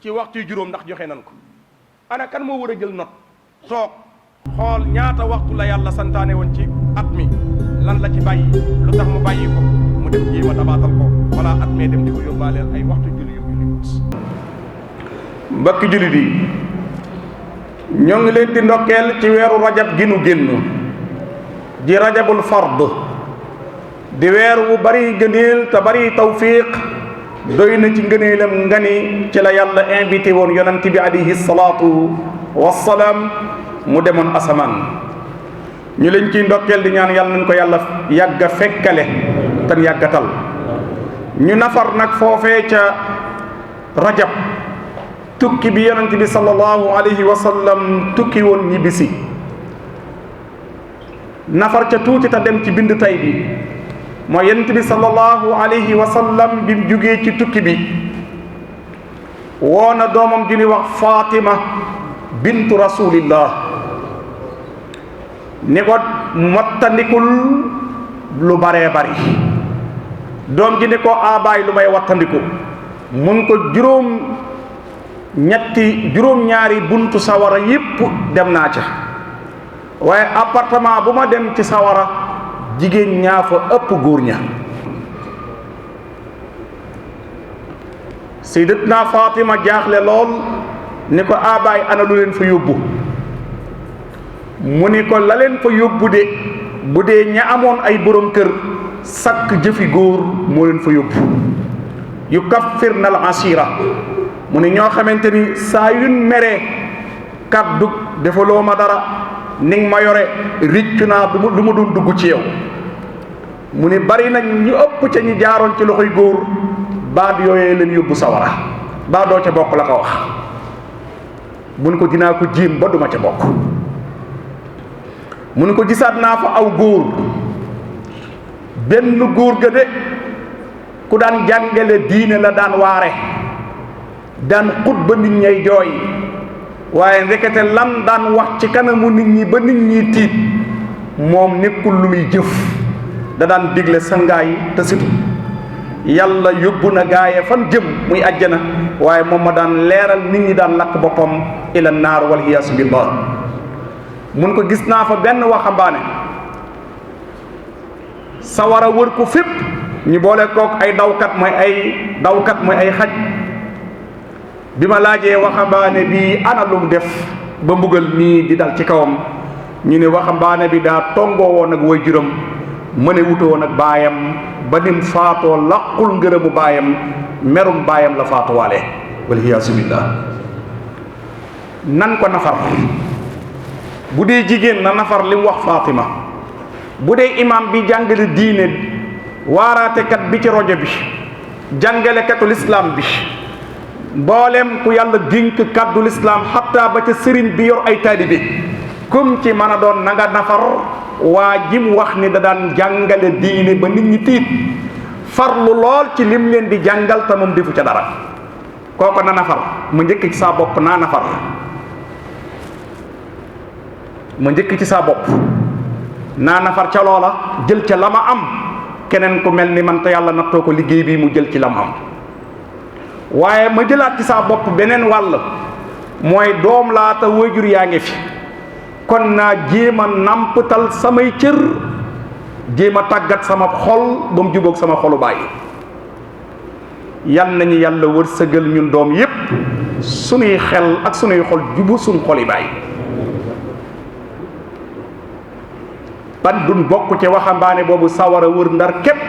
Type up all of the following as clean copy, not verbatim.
ci waxtu juróom ndax joxe nan ko. ana kan moo war a jël note toog xool ñaata waxtu la yàlla santaane woon ci at mi lan la ci bàyyi lu tax mu bàyyi ko mu dem jéem a dabaatal ko wala at mee dem di ko yóbbaaleel ay waxtu julli yu julliwut. mbokki jullit yi ñoo ngi leen di ndokkeel ci weeru rajab gi nu génn di rajabul fard di weer wu bari gëneel te bari tawfiq doy na ci ngëneelam nga ni ci la yàlla invité woon yonent bi alayhi salaatu wassalaam mu demoon asamaan. ñu leen ciy ndokkeel di ñaan yàlla nañ ko yàlla yàgga fekkale te yàggatal. ñu nafar nag foofee ca rajab tukki bi yonent bi sallallahu alayhi wa sallam tukki woon ñibbisi nafar ca tuuti te dem ci bind tay bi mooy yonent bi sallallahu alayhi wa sallam bi mu jugee ci tukki bi woona doomam ju ni wax Fatima bintu rasulillah ni ko wattandikul lu baree bari. doom ji ni ko abaay lu may wattandiku mun ko juróom-ñaari buntu sawara yépp dem naa ca waaye appartement bu ma dem ci sawara jigéen ñaa fa ëpp góor ña. sayyidatuna Fatima jaaxle lool ni ko abaay ana lu leen fa yóbbu mu ni ko la leen fa yóbbu de bu dee ña amoon ay borom kër sakk jëfi góor moo leen fa yóbbu yukaffirna al asira mu ni ñoo xamante ni saa yuñ meree kaddu defaloo ma dara ni nga ma yore riccu naa lu ma doon dugg ci yow. mu ni bari nañ ñu ëpp ca ñi jaaroon ci loxoy góor baat yooyee leen yóbbu sawara baa doo ca bokk la ko wax. mu ni ko dinaa ko jéem ba duma ca bokk. mu ni ko gisaat naa fa aw góor benn góor ga de ku daan jàngale diine la daan waare daan xutba nit ñay jooy waaye ndekete lam daan wax ci kanamu nit ñi ba nit ñi tiit moom nekkul lu muy jëf da daan digle sangaay te situ yàlla yóbbu na gaaye fan jëm muy àjjana waaye moom ma daan leeral nit ñi daan lakk boppam ila naar wal iyaasu billah. mun ko gis naa fa benn waxambaane sawara wër ko fépp ñu boole kook ay dawkat mooy ay xaj. bi ma laajee waxambaane bi ana lu mu def ba mbugal mii di dal ci kawam ñu ne waxambaane bi daa tongoo woon ak waajuram mëne wuta woon ak baayam ba nim faatoo laqul ngërëmu baayam merum baayam la faatuwaale waliyaasu billah. nan ko nafar bu dee jigéen na nafar li mu wax Fatima bu dee imam bi jàngale diine waaraatekat bi ci rajo bi jàngalekatu lislaam bi mboolem ku yàlla dénk kàddu lislaam xatta ba ca sëriñ bi yor ay taalibe kum ci mën a doon na nga nafar waa ji mu wax ni da daan jàngale diine ba nit ñi tiit farlu lool ci lim leen di jàngal te moom defu ca dara kooko na nafar mu njëkk ci saa bopp naa nafar ma njëkk ci saa bopp naa nafar ca loola jël ca la ma am keneen ku mel ni man te yàlla nattoo ko liggéey bi mu jël ci la ma am waaye ma jëlaat ci saa bopp beneen wàll mooy doom laa te waajur yaa ngi fi kon naa jéem a nàmpatal samay cër jéem a tàggat sama xol ba mu jubóog sama xolu baay. yal nañu yàlla wërsëgal ñun doom yépp sunuy xel ak sunuy xol jubu sunu xoli baay. ban duñ bokk ci waxambaane boobu sawara wër ndar képp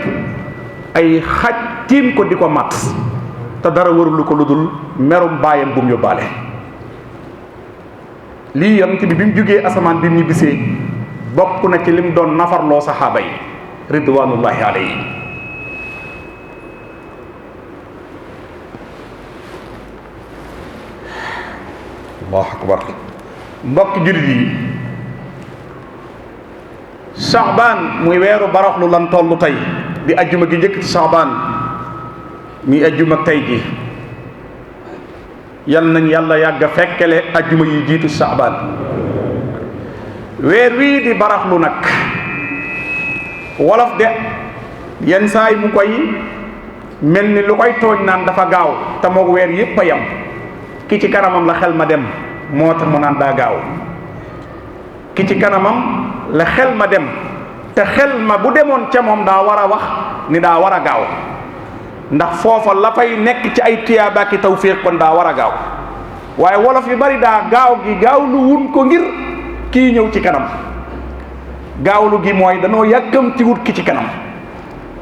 ay xaj tiim ko di ko mat te dara wërulu ko lu dul merum baayam bu mu yóbbaale. lii yonent bi mu jógee asamaan bi mu ñibbisee bokk na ci lim doon nafarloo saxaaba yi ridwanullahi alayhi. allahu akbar. mbokki jullit yi Saabaan muy weeru baraxlu lan tollu tey di ajjuma gi njëkk ci Saabaan muy ajjuma tey ji yal nañ yàlla yàgg a fekkele ajjuma yi jiitu Saabaan. weer wii di baraxlu nag wolof de yenn saa yi mu koy mel ni lu koy tooñ naan dafa gaaw te moog weer yépp a yam ki ci kanamam la xel ma dem moo tax mu naan daa gaaw ki ci kanamam la xel ma dem te xel ma bu demoon ca moom daa war a wax ni daa war a gaaw ndax foofa la fay nekk ci ay tuyaabaaki tawfiq kon daa war a gaaw waaye wolof yu bari daa gaaw gi gaaw lu wun ko ngir kii ñëw ci kanam gaawlu gi mooy danoo yàkkamti wut ki ci kanam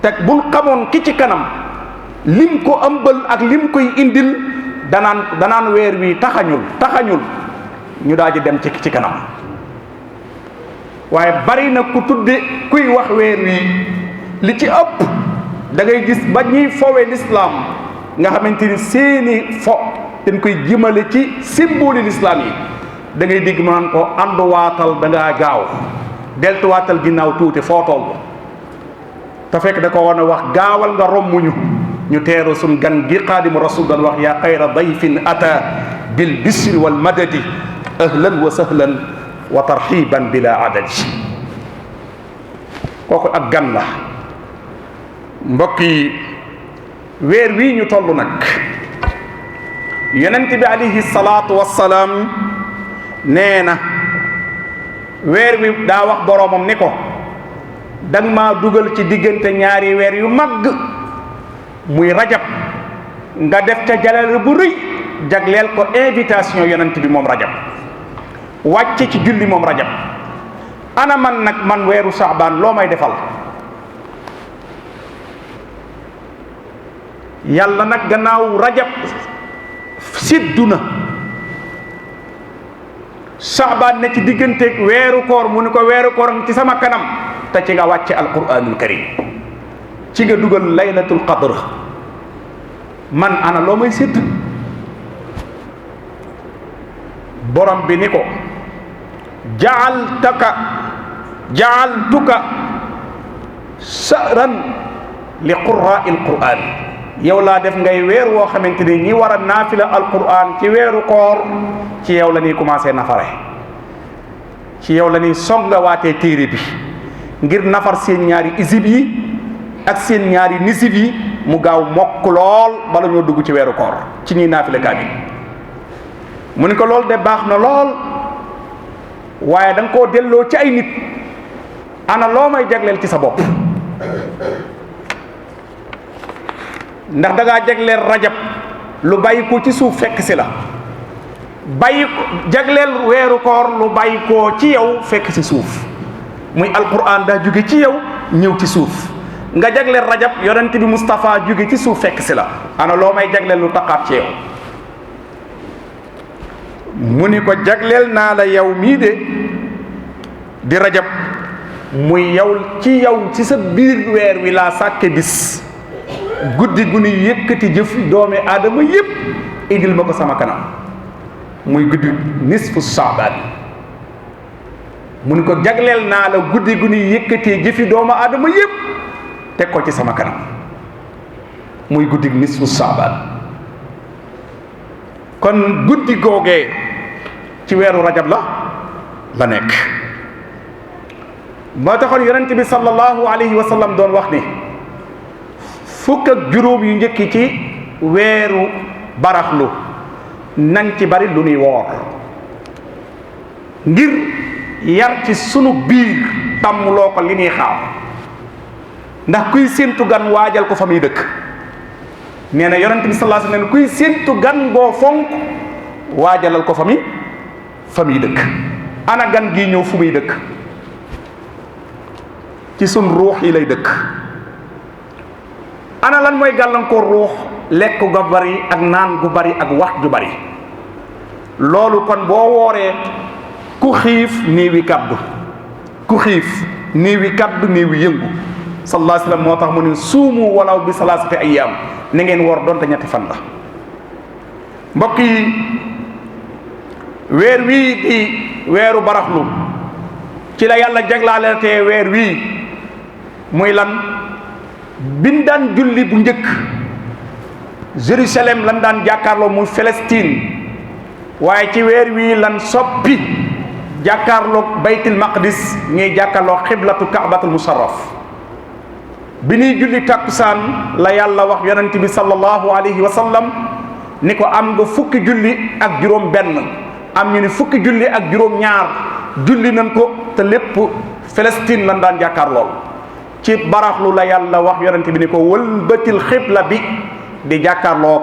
te buñ xamoon ki ci kanam lim ko ëmbal ak lim koy indil danaan weer wi taxañul ñu daal di dem ci ki ci kanam waaye bari na ku tudde kuy wax weer wi li ci ëpp da ngay gis ba ñuy fowe lislaam nga xamante ni seeni fo dañ koy jëmale ci symbole lislaam yi da ngay digg mu naan ko ànduwaatal da ngaa gaaw deltuwaatal ginnaaw tuuti foo toll te fekk da ko war a wax gaawal nga rommuñu ñu teeru suñ gan gi xaadimu rasul doon wax yaa xayra dayfin ata bil bisri wal madadi ahlan wa sahlan wa tarxiban bila adadi kooku ak gan la mbokk yi weer wii ñu toll nag yonent bi alayhi salaatu wassalaam nee na weer wi daa wax boroomam ni ko danga maa dugal ci diggante ñaari weer yu mag muy rajab nga def ca jalal bu rëy jagleel ko invitation yonent bi moom rajab wàcce ci julli moom rajab ana man nag man weeru saabaan loo may defal yàlla nag gannaaw rajab siddu na saabaan ne ci digganteeg weeru koor mu ni ko weeru koor ci sama kanam te ci nga wàcce alquranul karim ci nga dugal laylatul qadr man ana loo may sédd borom bi ni ko jaaltuka sa'ran li qurra'il qur'an yow laa def ngay weer woo xamante ni ñi war a naafila alquran ci weeru koor ci yow la ñuy commencé nafare ci yow la ñuy songawaatee téere bi ngir nafar seen ñaari isib yi ak seen ñaari nisib yi mu gaaw mokk lool bala ñoo dugg ci weeru koor ci ñuy naafila kaamil mu ni ko lool de baax na lool waaye da nga koo delloo ci ay nit ana loo may jagleel ci sa bopp ndax da ngaa jagleel rajab lu bàyyi ko ci suuf fekk si la bàyyi ko jagleel weeru koor lu bàyyi ko ci yow fekk si suuf muy alquran daa jóge ci yow ñëw ci suuf nga jagleel rajab yonent bi Moustapha jóge ci suuf fekk si la ana loo may jagleel lu taqaat ci yow mu ni ko jagleel naa la yow mii de di rajab muy yow ci sa biir weer wi laa sàkke bis guddi gu nuy yëkkati jëf doomi aadama yépp indil ma ko sama kanam muy guddi nisfu saabaan mu ni ko jagleel naa la guddi gu nuy yëkkatee jëfi doomu aadama yépp teg ko ci sama kanam muy guddi nisfu saabaan kon guddi googee ci weeru rajab la nekk moo taxoon yonent bi sallallahu alayhi wa sallam doon wax ni fukk ak juróom yu njëkki ci weeru baraxlu nañ ci bari lu nuy woor ngir yar ci sunu biir tàmmuloo ko li ñuy xaar ndax kuy séentu gan waajal ko fa muy dëkk nee na yonent bi sallallahu alayhi wa sallam kuy séentu gan goo fonk waajalal ko fa muy dëkk ana gan gi ñëw fu muy dëkk ci sun ruux yi lay dëkk ana lan mooy gàllankoor ruux lekk gu bari ak naan gu bari ak wax ju bari loolu kon boo wooree ku xiif néewi kaddu ku xiif néewi kaddu néewi yëngu sallallahu alayhi wa sallam moo tax mu ne suumu walaw bi salaasati ayyaam na ngeen woor doonte ñetti fan la mbokk yi weer wii di weeru baraxlu ci la yàlla jaglaaletee weer wii muy lan bin daan julli bu njëkk Jérusalem lan daan jàkkaarloo muy Palestine waaye ci weer wii lan soppi jàkkaarloo baytul maqdis ñuy jàkkaarloo xiblatu kaabatul musarraf bi ñuy julli takkusaan la yàlla wax yonent bi sallallahu alayhi wa sallam ni ko am nga fukki julli ak juróom benn, am ñu ni fukki julli ak juróom ñaar julli nañ ko te lépp Palestine lan daan jàkkaar lool. ci baraxlu la yàlla wax yonente bi ni ko wëlbatil xibla bi di jàkkaarloo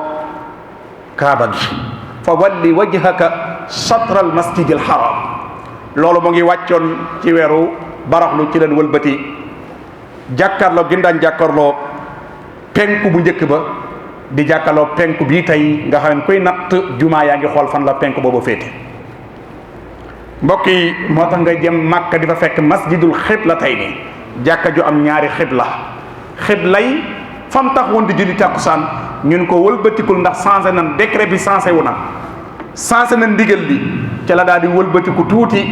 kaaba gi, fa walli wajhaka shatra al masjid al haram. loolu mu ngi wàccoon ci weeru baraxlu, ci leen wëlbati jàkkaarloo gi daan jàkkaarloo penku bu njëkk ba di jàkkaarloo penku bii tey nga xam ne kuy natt jumaa yaa ngi xool fan la penku boobu féete. mbokk yi moo tax nga jëm Màkka di fa fekk masjidul xibla tey ni jàkka ju am ñaari xibla yi fam tax woon di julli tàkkusaan ñun ko wëlbatikul ndax changé nan décret bi changé wu na, changé na ndigal li ca la daal di wëlbatiku tuuti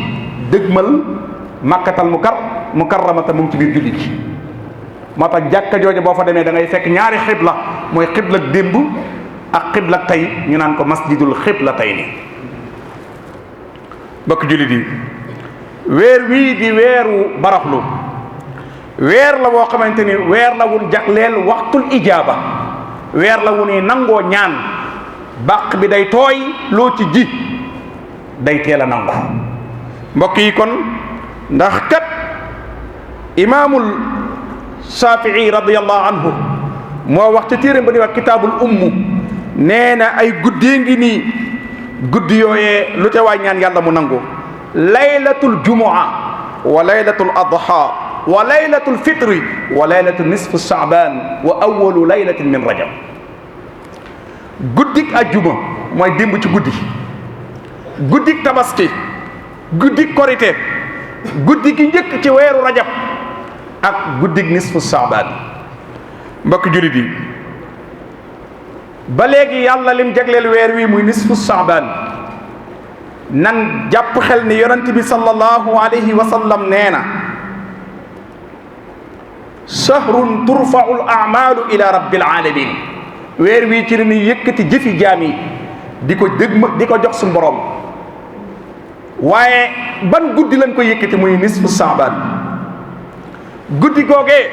dëgmal Makkatal mukarramata mu ngi ci biir julli gi. moo tax jàkka jooju boo fa demee da ngay fekk ñaari xibla, mooy xibla démb ak xibla tey, ñu naan ko masjidul xibla tey ni. bokk jullit yi, weer wii di weeru baraxlu weer la boo xamante ni weer la wun jagleel waxtul ijaaba, weer la wu ni nangoo ñaan, bàq bi day tooy, loo ci ji day teel a nangu. mbokk yi kon ndax kat imaamul Shafii radiyallahu anhu moo wax ca téeram ba di wax kitaabul nee na ay guddee ngi nii, guddi yooyee lu te waay ñaan yàlla mu nangu. laylatul jumua wa laylatul adha wa laylatul fitri wa laylatul nisfu shaaban wa awalu laylatin min rajab. guddik ajjuma mooy démb ci guddik tabaski, guddik korite, guddi gi njëkk ci weeru rajab ak guddik nisfu shaaban. mbokk jullit yi, ba léegi yàlla lim jagleel weer wi muy nisfu shaaban, nan jàpp xel ni yonent bi sallallahu alayhi wa sallam nee na shahrun turfa'u al-a'malu ila rabbil alamin. weer wi ci la ñuy yëkkati jëfi jaam yi di ko jox suñu borom. waaye ban guddi lañ ko yëkkati muy nisfu shaaban. guddi googee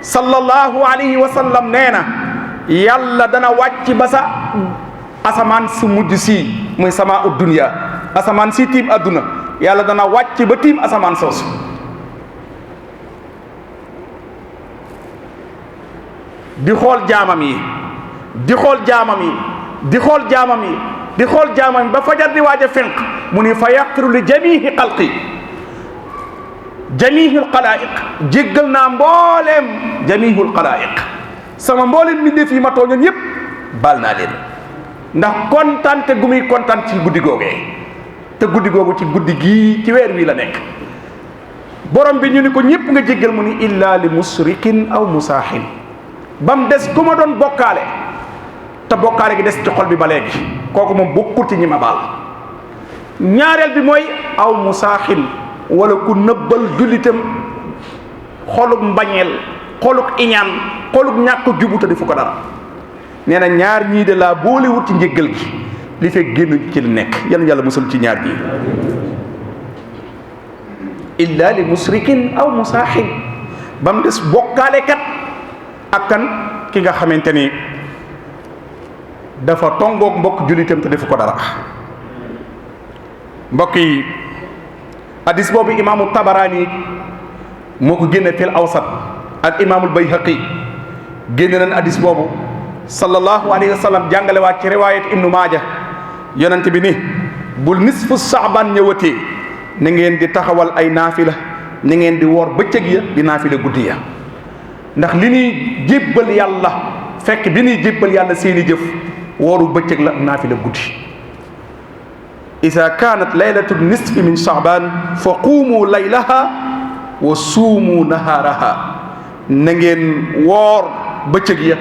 sallallahu alayhi wa sallam nee na yàlla dana wàcc ba sa asamaan su mujj si muy sama ud dunya, asamaan si tiim adduna, yàlla dana wàcc ba tiim asamaan soosu. di xool jaamam yi di xool jaamam yi di xool jaamam yi di xool jaamam yi ba fajar di waaj a fenq mu ni fa yaxfiru li jamihi xalqi, jamihul xalaayiq, jéggal naa mbooleem jamihul xalaayiq, sama mbooleem mbindeef yi ma tooñoon yépp baal naa leen. ndax kontaante gu muy kontaan ci guddi googee, te guddi googu ci guddi gii ci weer wi la nekk. borom bi ñu ni ko ñépp nga jéggal mu ni illa li musrikin aw musaaxin, ba mu des ku ma doon bokkaale te bokkaale gi des ci xol bi ba léegi, kooku moom bokkul ci ñi ma baal. ñaareel bi mooy aw musaaxin, wala ku nëbbal jullitam xoluk mbañeel, xoluk iñaan, xoluk ñàkk jubu te defu ko dara. nee na ñaar ñii de laa boolewut ci njéggal gi li fekk génn ci li nekk. yal yàlla musul ci ñaar ñii. illa li musrikin aw musaaxin, ba mu des bokkaalekat ak kan ki nga xamante ni dafa tongoog mbokk jullitam te defu ko dara. mbokk yi, hadis boobu imaamu Tabaraani moo ko génne fil awsat ak imaamul Bayhaqi génne nañ hadis boobu. sallallahu alayhi wa sallam jàngale waat ci riwaayat ibnu Maaja, yonent bi ni bul nisfu Shaaban ñëwatee na ngeen di taxawal ay naafila, ni ngeen di woor bëccëg ya di naafila guddi ya. ndax li ñuy jébbal yàlla, fekk bi ñuy jébbal yàlla seeni jëf wooru bëccëg la, naafila guddi. iza kaanat laylatu nisfi min Shaaban fa quumu laylaha wa suumu nahaaraha, na ngeen woor bëccëg ya,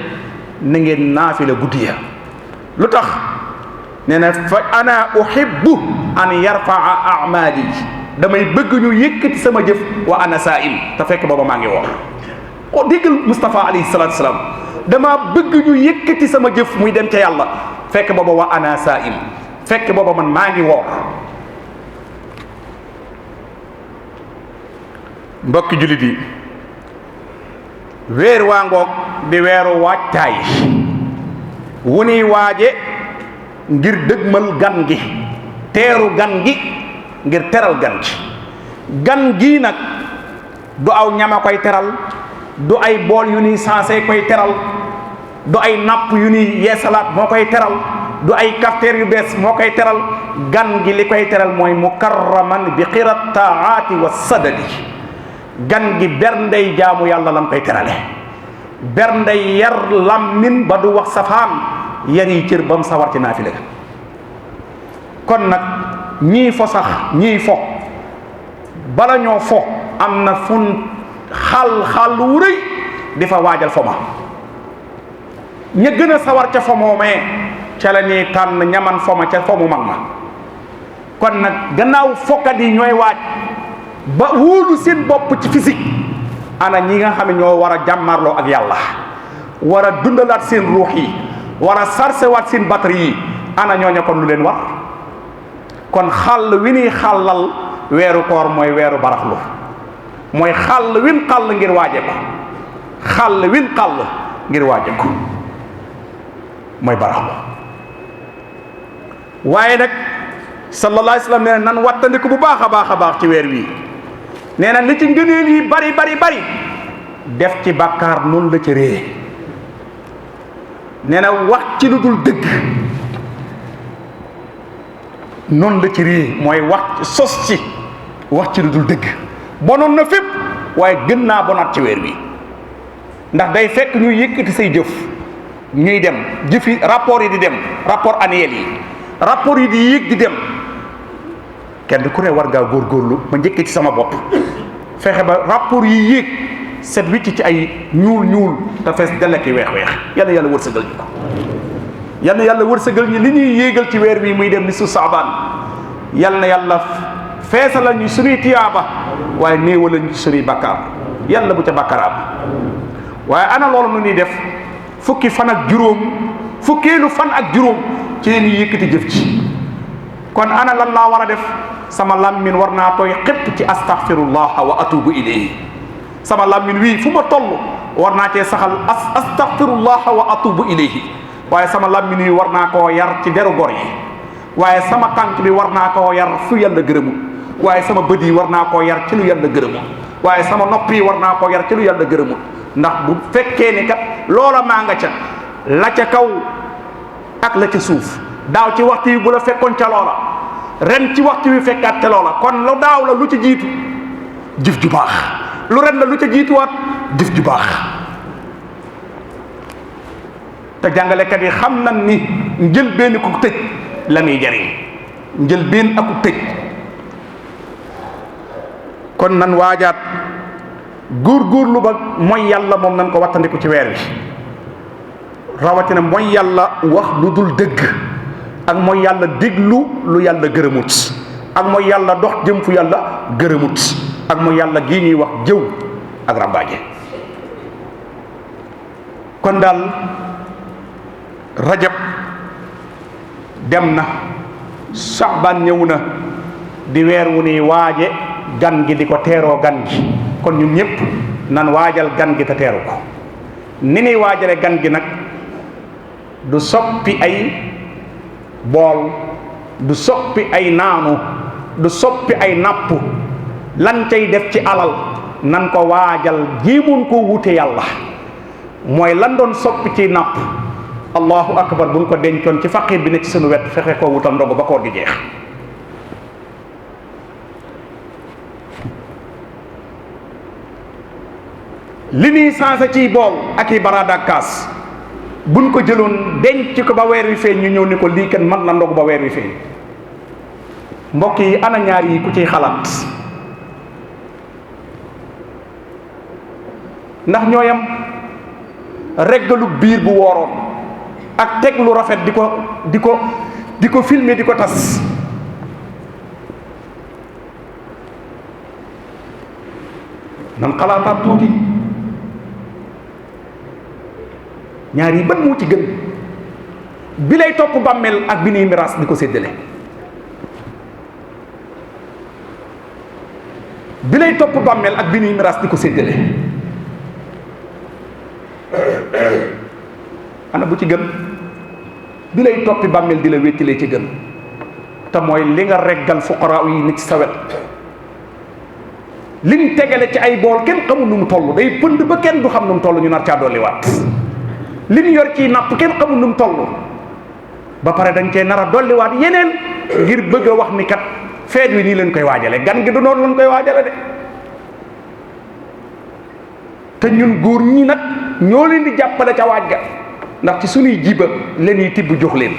na ngeen naafila guddi ya. lu tax? nee na fa ana uhibbu an yarfaa amali, damay bëgg ñu yëkkati sama jëf wa ana saa'im, te fekk booba maa ngi woor. o déggal Mustafa alayhi salaatu salaam, dama bëgg ñu yëkkati sama jëf muy dem ca yàlla, fekk booba wa ana saa'im, fekk booba man maa ngi woor. mbokki jullit yi, weer waa ngoog di weeru waajtaay wu nuy waaje ngir dëgmal gan gi, teeru gan gi, ngir teral gan gi. gan gii nag du aw ñama koy teral, du ay bool yu ni sansé koy teral, du ay napp yu ni yeesalaat moo koy teral, du ay kafteer yu bees moo koy teral. gan gi li koy teral mooy mukarraman bi xirat taati wa sadadi. gan gi berndey jaamu yàlla lam koy terale, berndey yar làmmin ba du wax safaan, yar yi cër ba mu sawar ci naafila. kon nag ñii fo sax ñii fo bala ñoo fo am na fun xal wu rëy di fa waajal fo ma. ña gën a sawar ca fo moomee ca la ñuy tànn ñaman fo ma ca fo mu mag ma. kon nag gannaaw fokkat yi ñooy waaj ba wóolu seen bopp ci physique, ana ñi nga xam ne ñoo war a jàmmarloo ak yàlla, war a dundalaat seen ruux yi, war a sarsewaat seen batterie yi, ana ñooña kon lu leen war. kon xàll wi ñuy xàllal weeru koor mooy weeru baraxlu, mooy xàll win xàll ngir waaje ko, xàll win xàll ngir waaje ko mooy baraxlu. waaye nag sallallahu alayhi wa sallam nee na nan wattandiku bu baax a baax ci weer wi. nee na li ci ngëneel yi bari def ci bàkkaar noonu la ci rée. nee na wax ci lu dul dëgg noonu la ci rée, mooy wax sos ci wax ci lu dul dëgg bonoon na fépp, waaye gën naa bonaat ci weer wi. ndax day fekk ñuy yëkkati say jëf ñuy dem jëfi rapport yi di dem, rapport annuel yi, rapport yi di yéeg di dem. kenn ku ne war ngaa góorgóorlu ma njëkkee ci sama bopp fexe ba rapport yi yéeg set wicc ci ay ñuul te fees dell ak weex yàlla wërsëgal ñu ko. yàlla wërsëgal ñi li ñuy yéegal ci weer wi muy dem ni su saabaan. yàlla feesalal ñu suñuy tiyaaba, waaye néewalal ñu suñuy bakkaar, yàlla bu ca bakkaraam. waaye ana loolu nu ñuy def fukki fan ak juróom, fukkeelu fan ak juróom ci leen ñuy yëkkati jëf ci. kon ana lan laa war a def? sama làmmin war naa tooy xépp ci astaghfirullah wa atubu ilayhi. sama làmmin wii fu ma toll war naa cee saxal astaghfirullah wa atubu ilayhi. waaye sama làmmin wi war naa koo yar ci deru gor yi, waaye sama tànk bi war naa koo yar fu yàlla gërëmul, waaye sama bët yi war naa koo yar ci lu yàlla gërëmul, waaye sama nopp yi war naa koo yar ci lu yàlla gërëmul. ndax bu fekkee ni kat loola maa nga ca la ca kaw ak la ca suuf, daaw ci waxtu yi bu la fekkoon ca loola, ren ci waxtu wi fekkaat ca loola, kon lu daaw la lu ci jiitu jëf ju baax, lu ren la lu ca jiituwaat jëf ju baax. te jàngalekat yi xam nañ ni njëlbéen ku tëj la muy jariñ, njëlbéen aku tëj. kon nan waajaat góorgóorlu ba mooy yàlla moom nan ko wattandiku ci weer wi, rawatina mooy yàlla wax lu dul dëgg, ak mooy yàlla déglu lu yàlla gërëmut, ak mooy yàlla dox jëm fu yàlla gërëmut, ak mooy yàlla gii ñuy wax jëw ak rambaaje. kon daal rajab dem na, saxbaan ñëw na, di weer wu ni waaje gan gi di ko teeroo gan gi. kon ñun ñëpp nan waajal gan gi te teeru ko. ni ñuy waajale gan gi nag du soppi ay bool, du soppi ay naanu, du soppi ay napp, lan cay def ci alal nan ko waajal jéemoon koo wute yàlla. mooy lan doon soppi ci napp, allahu akbar, buñ ko dencoon ci faqir bi ne ci sunu wet fexe koo wutal ndogu ba koor gi jeex. li ñuy sansé ciy bool ak i baraada ak kaas buñ ko jëloon denc ko ba weer wi feeñ ñu ñëw ni ko lii kenn mën na ndogu ba weer wi feeñ. mbokk yi ana ñaar yi ku ciy xalaat? ndax ñooyam reggalu biir bu wooroon ak teg lu rafet di ko filmer di ko tas. nan xalaataat tuuti, ñaar yi ban moo ci gën? bi lay topp bàmmeel ak bi nuy miraas di ko séddale. bi lay topp bàmmeel ak bi nuy miraas di ko séddale, ana bu ci gën? bi lay toppi bàmmeel di la wéttalee ci gën te mooy li nga reggal fuqaraa yi nit ci sa wet liñ tegale ci ay bool kenn xamul nu mu toll day pënd ba kenn du xam nu mu toll ñu nar caa dolliwaat liñ yor ciy napp kenn xamul nu mu toll ba pare dañ cee nar a dolliwaat yeneen ngir bëgg a wax ni kat feet wi nii leen koy waajale gan gi du noonu lañ koy waajale de te ñun góor ñi nag ñoo leen di jàppale ca waaj ga ndax ci suñuy jiba leen yi tibb jox leen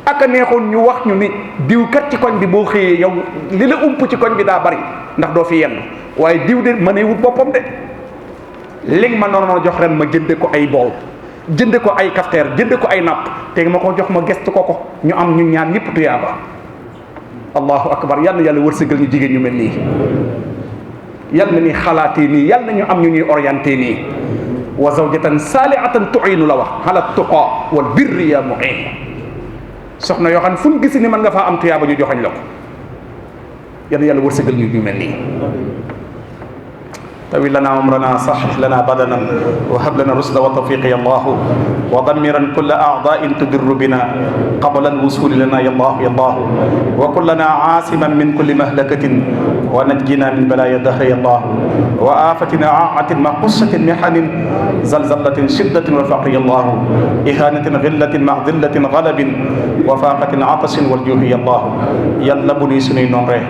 aka neexoon ñu wax ñu ni diw kat ci koñ bi boo xëyee yow li la ump ci koñ bi daa bari ndax doo fi yenn waaye diw de mën a wut boppam de li nga ma noonu jox ren ma jënde ko ay bool jënde ko ay kafteer jënde ko ay napp te ma ko jox ma gestu ko ñu am ñu ñaan ñëpp tuyaaba allahu akbar yal na yàlla wërsëgal ñu jigéen ñu mel nii yal na ni xalaatee nii yal na ñu am ñu ñuy orienté nii wa zawjatan salihatan tu'inu la wax ala tuqa wal birri ya mu'in soxna yoo xam ne fu ñu gis ni mën nga faa am tuyaaba ñu joxañ la ko yal na yàlla wërsëgal ñu mel nii طويل لنا عمرنا صحح لنا بدنا وهب لنا الرشد والتوفيق يا الله ودمرا كل اعضاء تضر بنا قبل الوصول لنا يا الله يا الله وكن لنا عاصما من كل مهلكة ونجنا من بلايا الدهر يا الله وآفة عاعة مع قصة محن زلزلة شدة وفقر يا الله إهانة غلة مع ذلة غلب وفاقة عطش والجوع يا الله يلا بني سني نونره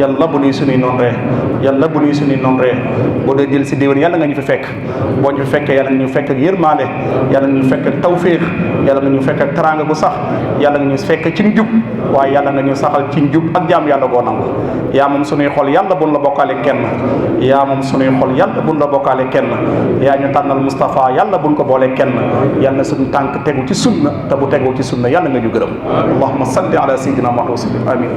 يلا بني سني نونره يلا بني سني نونره boo dee jël si déwén yàlla nga ñu fi fekk boo ñu fekkee yàlla nga ñu fekk ak yërmaande yàlla nga ñu fekk ak tawféex yàlla nga ñu fekk ak teraanga gu sax yàlla nga ñu fekk ci njub waaye yàlla nga ñu saxal ci njub ak jaam yàlla goo nangu yaa moom sunuy xol yàlla buñ la bokkaale kenn yaa moom sunuy xol yàlla buñ la bokkaale kenn yaa ñu tànnal Moustapha yàlla buñ ko boole kenn yàlla na suñu tànk tegu ci sunna te bu tegu ci sunna yàlla nga ñu gërëm allahumma salli ala sayyidina Muhammad amin